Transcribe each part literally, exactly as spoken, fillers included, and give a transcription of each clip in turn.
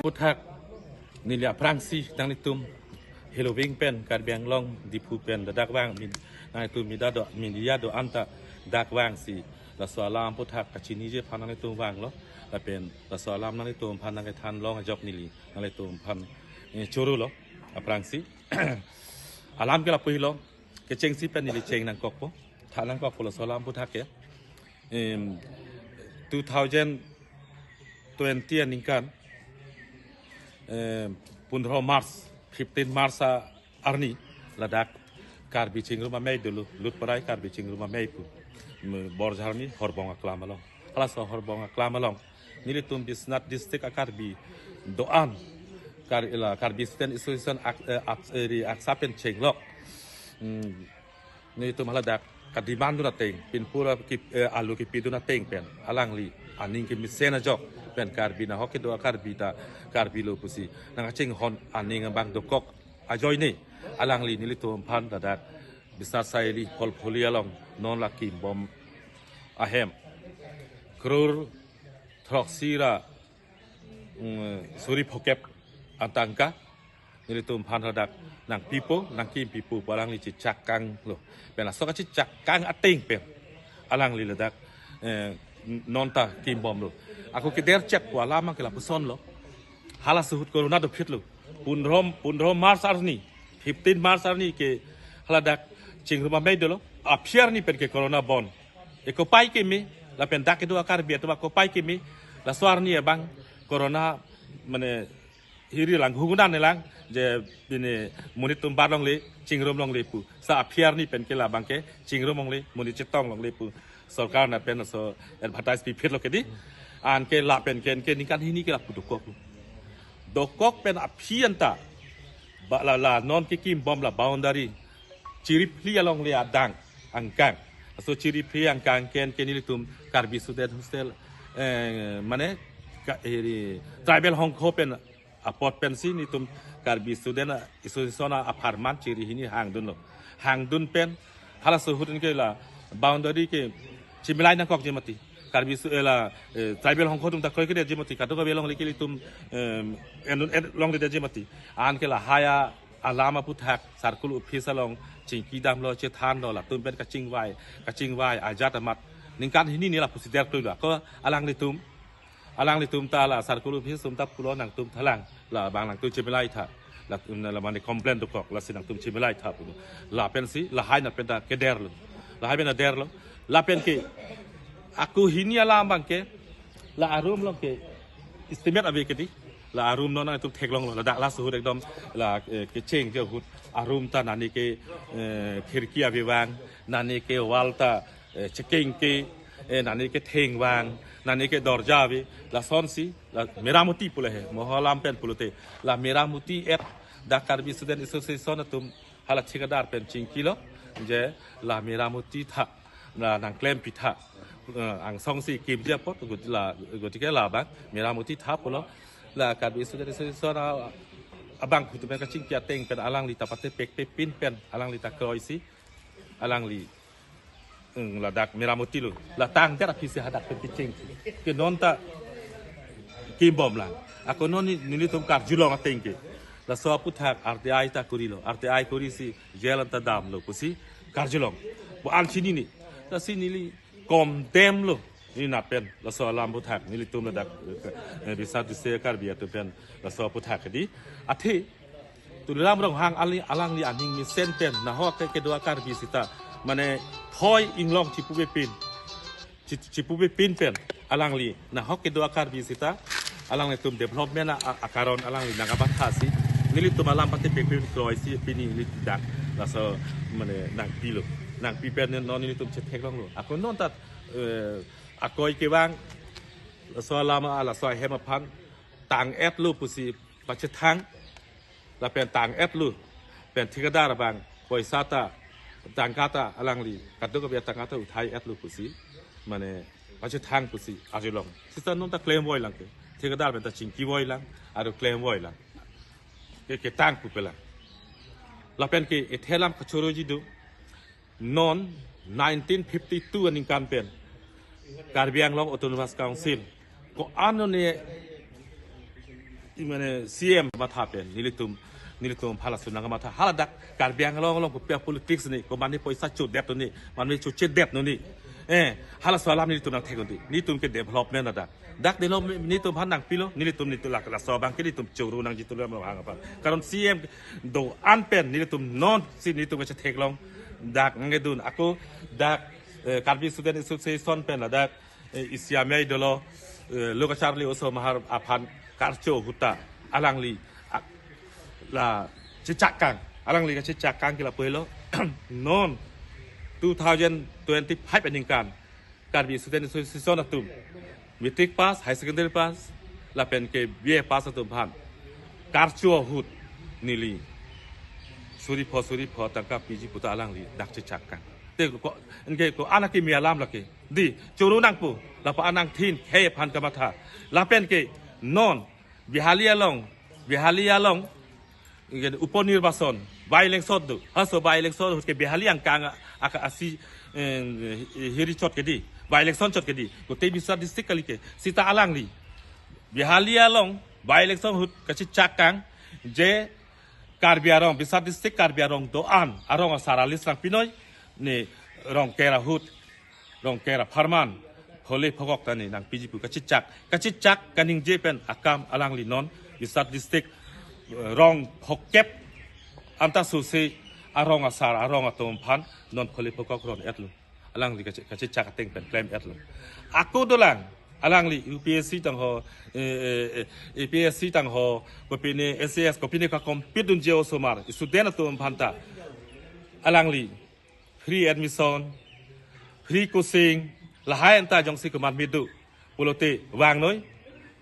Puthak neli aphrangsi nanglitum Heloving pen Karbi Anglong Diphu pen ladak vang min nanglitum media do media do-an ta dak vangsi laso alam puthak kachiniji aphan nanglitum vanglo lapen laso alam nanglitum aphan nangkethan long ajok neli nanglitum aphan eh, choro lo aphrangsi alam ke lapu helo kechengsi pen neli cheng nangkokpo tha nangkokpo laso alam puthak ke em, two thousand twenty aningkan em, pundro March, fifteen March a arni ladak Karbi Chingrum Amei dolo, Lutparai Karbi Chingrum Amei pu. Me- Borjarmi Horbong Aklam along. Halaso Horbong Aklam along. Nelitum Biswanath District a Karbi do-an Kar ila Karbi Student Association ak, eh, ak, eh, ri aksa pen chenglok. Hmm. Nelitum haladak kademand dun ateng, pinpura ki, eh, alu kipidun ateng pen. Alangli aning kemesen ajok pen Karbi nahok kedo a Karbi ta Karbi lo pusi nangkachinghon aning abang dokok ajoine alangli nelitum aphan ladak Biswanath Saili Pholpholi along non la kimbom ahem crore throksi ra mm, suri phokep atangka nelitum aphan ladak nangpipo nangkimpipo pu alangli chechak kanglo pen laso kachechak kang ateng pen alangli ladak eh, non ta kimbomlo ako keder chek pu alam ke lapuson lo hala suhut corona dopitlo pundro pundro March arni fifteen March arni ke haladak Chingrum Amei dolo aphi arni pen ke corona bon ekopai keme lapen dak kedo a Karbi atum akopai keme laso arni abang corona mane hiri lang hugunan lang je bini monit atum bar longle Chingrum longle pu sa aphi arni pen ke labang ke Chingrum longle monit chetong longle pu sorkar na pen so advertise piphit lo kedi an ke lapen ke ke ningkan hini ke lapu dokok dokok pen aphi anta ba la la non ke kimbom la boundary Chiriphli alongle adang angkang. Laso Chiriphli angkang ke ke nelitum Karbi Student Hostel eh, mane ka, hiri, tribal hongkho pen apot pensi nelitum Karbi Student Association apharman chiri hini hangdunlo. Hangdun pen halaso ahut ke la boundary ke chimilai nangkokji mati. Karbi Stu- eh, la eh, tribal hongkho atum ta kroikredetji mati. Kadokave alongle ke nelitum em, endun en longledetji mati. An ke lahai a alam aputhak circle office along chingki damlo chethanlo latum pen kachingvai kachingvai ajat amat ningkan hini ni lapusi der tuilo ako alanglitum alanglitum ta la circle office atum ta pulo nangtum thalang labang nangtum chimilai tha latum la mane complain dokok lasi nangtum chimilai tha pulo lapensi lahai na pen ta kederlo lahai pen ta derlo lapen ke ako hini alam abang ke la arum along ke estimate ave kedi la arum non nangtum theklonglo ladak la suhut ekdom la eh, kecheng ke ahut arum ta nani ke eh, khirki ave vang nani ke wall ta eh, chekeng ke eh, nani ke theng vang nani ke dorja ave lasonsi la meramoti pulo he moholam pen pulote la meramoti et dak Karbi Student Association atum hala thikadar pen chingkilo je la meramoti tha la nangklem pitha eh, angsongsi kimji apot gut- la gotike labang meramoti tha pulo la Karbi Student Association a- abangphu atum pen kachingki ateng pen alangli ta patepek pepin pen alangli ta kroisi alangli eng, ladak meramoti lo la tangdet aphisi hadak pen kecheng ke non ta kimbom lang ako non ni- nelitum karjulong ateng ke laso aputhak R T I ta kurilo R T I kurisi jail anta damlo pusi karjulong pu an chinine lasi neli condemn lo neli na pen laso alam aputhak nelitum ladak eh, Biswanath District Karbi atum pen laso aputhak di athe Tuliram Ronghang ali alangli aning mesen pen nahok ke kedo a Karbi sita mane thoi inglong chipuve pin chi- chipuve pin pen alangli nahok kedo a Karbi sita alanglitum development a- a- akaron alangli nangkabathasi nelitum alam patepek pin kroisi pini neli dak laso mane nangpilo nangpi pen non nelitum chetheklonglo ako non ta eh, akoi kevang laso alam a laso ahem aphan tang-etlo pusi pachethang lapen tang-etlo pen thikadar abang poisa ta tangka ta alangli kadokave tangka ta uthai-etlo pusi mane pachethang pusi arjulong sita non ta klemvoi lang ke thikadar pen ta chingkivoi lang aro klemvoi lang ke ketang pupe lang lapen ke ethelam kachoroji do non nineteen fifty-two aningkan pen Karbi Anglong Autonomous Council ko-an ne mane C M matha pen nelitum, nelitum halaso nangmatha, haladak Karbi Anglong along kopi a-politics ni, komat ne poisa chodet ni, komat ne chochedet ni. Eh, halaso alam nelitum nangthek-un-e. Nelitum ke development adak. Dak development nelitum aphan nangpilo, nelitum nelitum lak laso abang ke nelitum choro nangji tulam hang aphan. Karon C M do-an pen nelitum nonsi nelitum kachetheklong. Dak ngedun ako dak, eh, Karbi Student Association pen ladak, eh, isi amei dolo, eh, lo kacharli oso amahar aphan karcho ahut ta alangli, ah, la chechak kang, alangli kachechak kang ke lapu helo. Non two thousand twenty-five aningkan Karbi Student Association atum matric pass, higher secondary pass, lapen ke B A pass atum aphan karcho ahut neli suri pho suri pho tangka piji pu ta alangli dak chechak kang. Te ko, anke ko-an akimi alam lake. Dei, choro nangpo, lapu-an nangthin khei aphan kamatha. Lapen ke non Behali along, Behali along, ingke upo nirbason, by-election do. Halaso by-election ahut ke Behali angkang a-, aka asi, eh, hiri chot ke dei, by-election chot ke dei. Kote Biswanath district kali ke, seta alangli Behali along by-election ahut kachechak kang, je Karbi Anglong, Biswanath district Karbi Anglong do-an arong asar a-list nangpinoi, ne Rongker ahut, Rongker apharman phole phokok ta ne nangpiji pu kachechak, kachechak kaningje pen akam alangli non Biswanath district, eh, rong phokep anta sose arong asar arong atum aphan non phole phokok ron-etlo. Alangli kache-, kachechak ateng pen klem-etlo. Ako dolang, alangli U P S C tangho, eh, eh, eh, A P S C tangho, kopine S A S, kopine ka-compete dunji osomar student atum aphan ta alangli free admission, free coaching, lahai anta jongsi komat midu pulote vangnoi,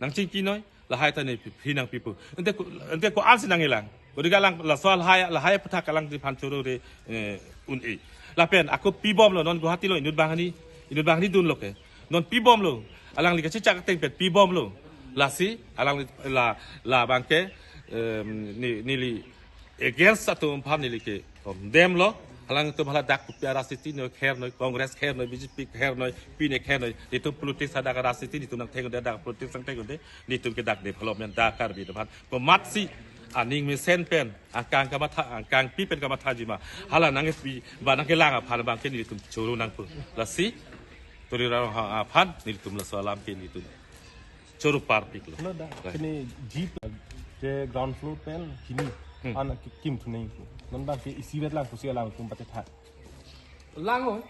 nangchingkinoi, lahai ta ne free nangpipo. Ante ko, ante ko-ansi nangkelang. Kodika lang laso lahai, lahai aputhak alangli aphan choro re, eh, un-e. Lapen ako pibomlo non Guwahati lo inut banghini, inut banghini dunlo ke. Non pibomlo, alangli kachechak ateng pen pibomlo. Lasi alangli la, labang ke, em, ne, neli against atum aphan neli ke condemn lo. Alangtum haladak kopi a-rajniti noi, khernoi, Congress khernoi, B J P khernoi, pine khernoi. Nelitum politics hadak rajniti, nelitum nangthek-un-e, dak politics nangthek-un-e. Nelitum ke dak development dak Karbi atum aphan komatsi aning mesen pen, angkang kamatha, angkangpi pen kamathaji ma, hala nangpi ba nangkelang aphan abang ke nelitum choro nangpo. Lasi Tuliram Ronghang aphan nelitum laso alam ke nelitum choro parpiklo. Lo dak, kene jeep je ground floor pen hini, hmm, an ki-, kim thuneng pu. Non dak ke isivet lang pusi alangtum pachethan. Lang oi.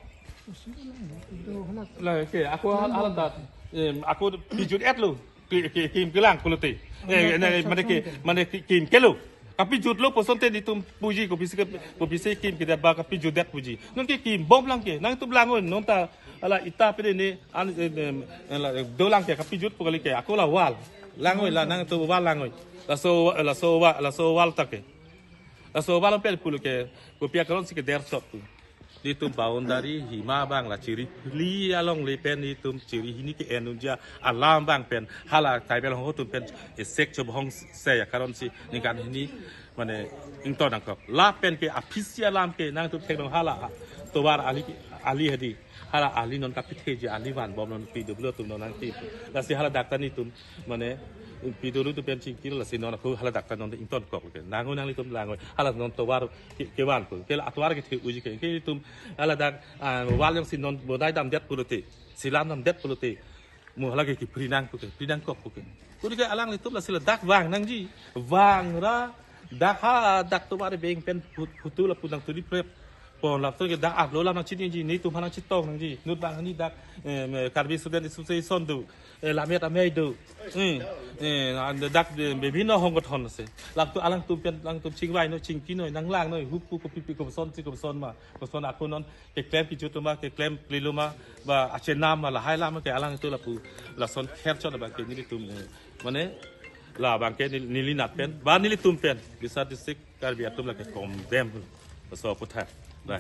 La ke, ako hal, hal tat. Em, ako pijut-etlo. Ki, ki, kim kelang pulote. Eh, na, mane ke, mane ki, kim kelo. Kapijutlo pu asonte nelitum puji, kopisi ke, kopisi kim kedet ba kapijutdet puji. Non ke kimbom lang ke. Nangtum lang oi, non ta ala ita pede ne an, eh, em, eh, la, eh, dolang ke kapijut pu kali ke. Ako la wall. Lang oi, la nangtum wall lang oi. Laso, laso wall, laso wall ta ke. Laso wall pen pulo ke, kopi akaron si keder chot pu. Nelitum boundary hima abang la chiri phli along le pen nelitum chiri hini ke-en unji alam abang pen hala tribal hong atum pen esek chobhong se akaron si ningkan hini mane ington nangkok. Lapen ke aphisi alam ke nangtum theklong hala tovar ali, ali hedi. Hala ali non kapitheji ali vanbom non P W atum non nangki. Lasi haladak ta nelitum mane P W atum pen chingkir lasi non ako haladak ta non ingtonkok ke. Nang-o nanglitum lang-oi. Hala non tovar ke, kevan pu. Ke la atovar kethe unji ke. Ke nelitum haladak, ah, wall jongsi non bodai damdet pulote, silam damdet pulote, mo hala ke kipri nang pu ke, pri nangkok pu ke. Kodike alanglitum lasi ladak vang nangji. Vangra dak hadak tovar beng pen phut-, phutu lapu nangturi prep. Pon lapu ke dak aplo lam nangchiniji, nelitum aphan nangchetong nangji. Inut banghini dak, eh, Karbi Student Association do, eh, Lammet Amei do. Hmm. Eh, an dak, eh, bibhinno hongkothon ase. Lapu alangtum pen, alangtum chingvainoi, chingkinoi, nanglangnoi, hupu kopipi, koson si koson ma, koson ako non keklem kejut ma, keklem klilo ma, ba achenam ma, lahai alam ke alangtum lapu lason kherchot abang ke nelitum, eh, mane labang ke neli, neli nat pen ba nelitum pen Biswanath district Karbi atum lake condemn. Laso aputhak. Bai.